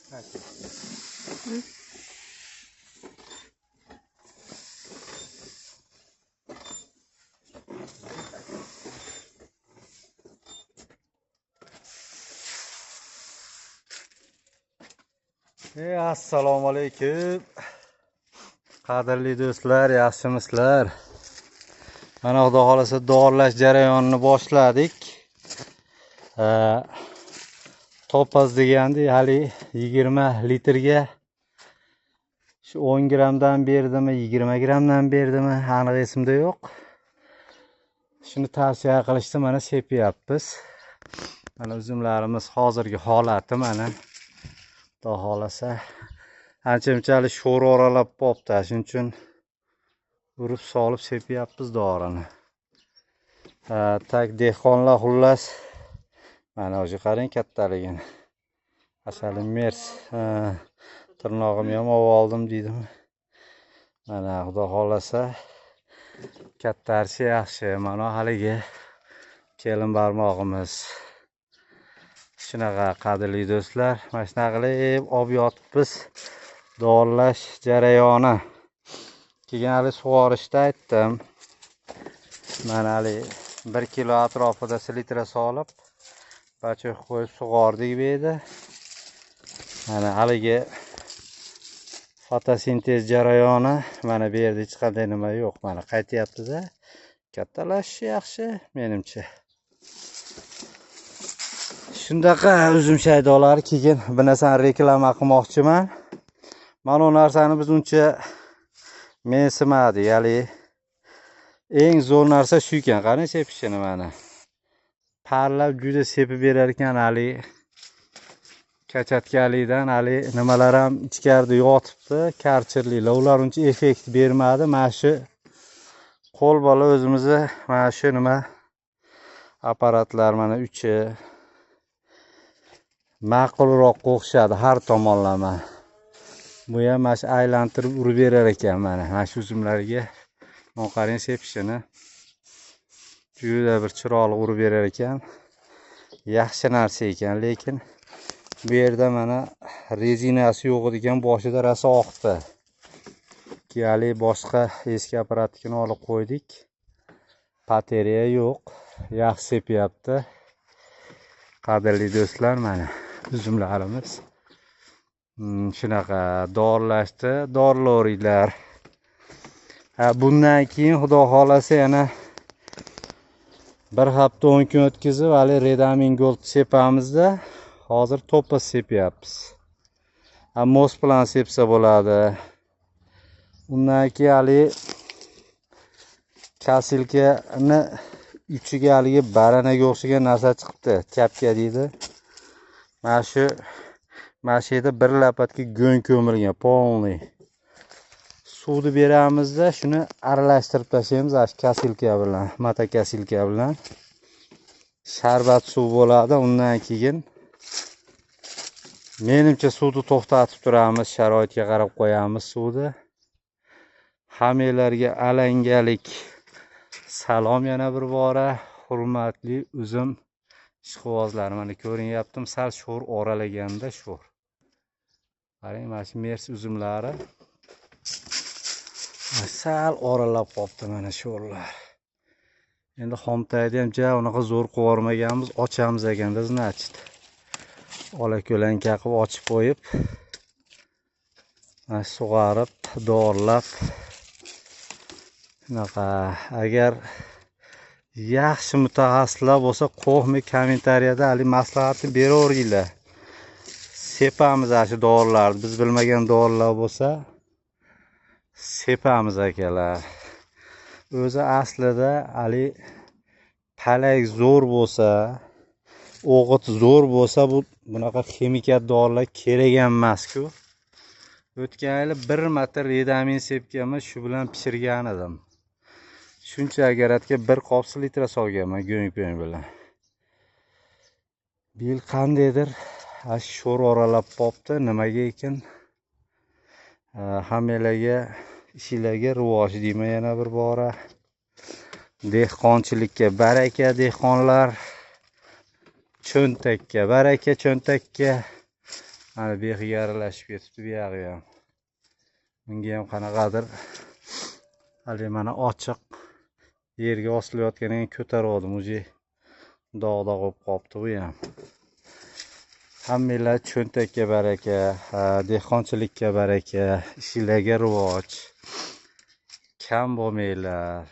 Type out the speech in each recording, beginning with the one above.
Assalomu alaykum. Qadrli do'stlar, yaxshimisizlar? Mana Xudo xolasa dorilash jarayonini boshladik. Topaz degandi, hali 20 litrga shu 10 grammdan berdimi, 20 grammdan berdimi, aniq esimda yo'q. Shuni tavsiya qilishdi, mana sepyapmiz. Mana uzumlarimiz hozirgi holati mana. Xudo xolasa ancha-munchalik sho'r oralab qopti, shuning uchun urib solib sepyapmiz dorini. Tak dehqonlar xullas mana o'zi qarang kattaligini. Asali mers, tirnog'imni ham olib oldim deydimi. Mana Xudo xolasa kattarchi yaxshi. Mana haligi kelin barmog'imiz. Shunaqa qadrli do'stlar, mana shunaqa qilib olib yotibmiz dorilash jarayoni. Keyin hali sug'orishda aytdim. Mana hali 1 kilo atrofida litra solib, bachoq qo'yib sug'ordik bu yerda. Mana haligi fotosintez jarayoni, mana bu yerda hech qanday nima yo'q. Mana qaytyapti-da. Kattalashishi yaxshi menimcha. Shundaqa uzum shaydolari. Keyin bir narsani reklama qilmoqchiman. Mana u narsani biz uncha mensimadik. Ya'ni eng zo'r narsa shu ekan. Qarang sepishini mana. Parlab juda sepib berar ekan hali. Kachatkalikdan hali nimalar ham ichkarida yotibdi, karchirliklar. Ular uncha effekt bermadi. Mana shu qo'l bola o'zimizni mana shu nima apparatlar mana uchi ma'qulroq o'xshadi har tomonlama. Bu ham mana shu aylantirib urib berar ekan mana. Mana shu uzumlarga qarang sepishini. Juda bir chiroyli urib berar ekan. Yaxshi narsa ekan, lekin bu yerda mana rezinasi yo'q ekan, boshida rosa oqdi. Keyin boshqa eski apparatnikini olib qo'ydik. Batereya yo'q. Yaxshi sepyapti. Qadrli do'stlar, mana uzumlarimiz. Shunaqa dorilashdi, dorilaveringlar. Bundan keyin Xudo xolasa yana bir hafta 10 kun o'tkazib, hali Redamin Gold sepamizda. Hozir topaz sepyapmiz. Mos bilan sepsa bo'ladi. Undan keyin hali kasilkani uchiga haligi baranaga o'xshagan narsa chiqibdi, chapka deydi. Mana shu yerda bir lapatga go'ng ko'milgan, polniy. Suvni beramizda, shuni aralashtirib tashlaymiz shu kasilka bilan, mata kasilka bilan. Sharbat suv bo'ladi. Undan keyin menimcha suvni to'xtatib turamiz, sharoitga qarab qo'yamiz suvni. Hammalarga alangalik salom yana bir bora, hurmatli uzum ishqibozlari. Mana ko'rinyaptim, sal sho'r oralaganda sho'r. Qarang, mana shu mers uzumlari sal oralab qopti mana sho'rlar. Endi xomtayni ham ja unaqa zo'r qilib yubormaganmiz, ochamiz ekanda, значит. Ola ko'lanka qilib ochib qo'yib, mana sug'arib, dorilab. Shunaqa agar yaxshi mutaxassislar bo'lsa, qo'hmi kommentariyada hali maslahatni beraveringlar. Sepamiz shu dorilarni, biz bilmagan dorilar bo'lsa sepamiz akalar. O'zi aslida hali palak zo'r bo'lsa, o'g'it zo'r bo'lsa, bu bunaqa ximikat dorilar kerak ham emas-ku. O'tgan yili bir marta Redamin sepganman, shu bilan pishirgan edim. Shuncha agaratga bir qop litra solganman go'ng-po'ng bilan. Bu yil qandaydir sho'r oralab qopti, nimaga ekan? Hammalarga ishinglarga rivoj deyman yana bir bora. Dehqonchilikka baraka dehqonlar, cho'ntakka baraka cho'ntakka. Mana bexiga aralashib ketibdi bu yog'i ham. Bunga ham qanaqadir hali mana ochiq yerga osilayotganidan ko'tarib oldim. Уже dog'-dog' bo'lib qolibdi bu ham. Hammanglar cho'ntakka baraka, dehqonchilikka baraka, ishinglarga rivoj. Kam bo'lmanglar.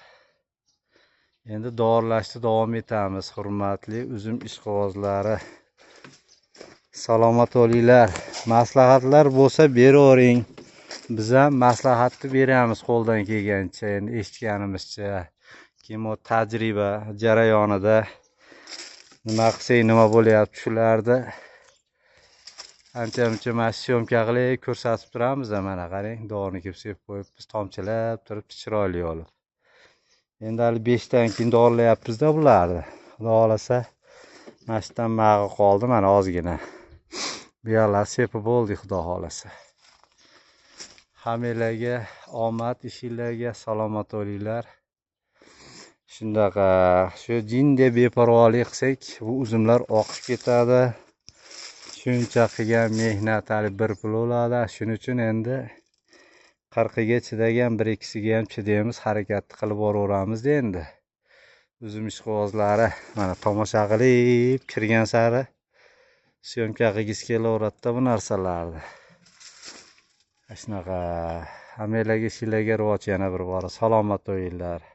Endi dorilashni davom etamiz, hurmatli uzum ishqibozlari. Salomat bo'linglar. Maslahatlar bo'lsa beravering. Biz ham maslahatni beramiz qo'ldan kelgancha, endi eshitganimizcha. Keyin u tajriba jarayonida nima qilsak nima bo'lyapti shularni ancha-muncha mana syomka qilib ko'rsatib turamiz. Mana qarang, dorini kelib sepib qo'yibmiz, tomchilab turibdi chiroyli olib. Endi hali 5 dan keyin dorilayapmiz-da bularni. Xudo xolasa mana shu yerdan mag'i qoldi mana ozgina. Bu yoqlar sepib bo'ldi xudo xolasa. Hammanglarga omad, ishinglarga salomat bo'linglar. Shundaqa shu jinday beparvolik qilsak, bu uzumlar oqib ketadi. Shuncha qilgan mehnat hali bir pul bo'ladi. Shuning uchun endi 40ga chidagan bir ikkisiga ham chidaymiz, harakatni qilib boraveramiz endi. Uzum ishqibozlari mana tomosha qilib kirgan sari syomka qilgisi kelaveradida bu narsalarni. Shunaqa hammanglarga ishinglarga rivoj yana bir bora. Salomat bo'linglar.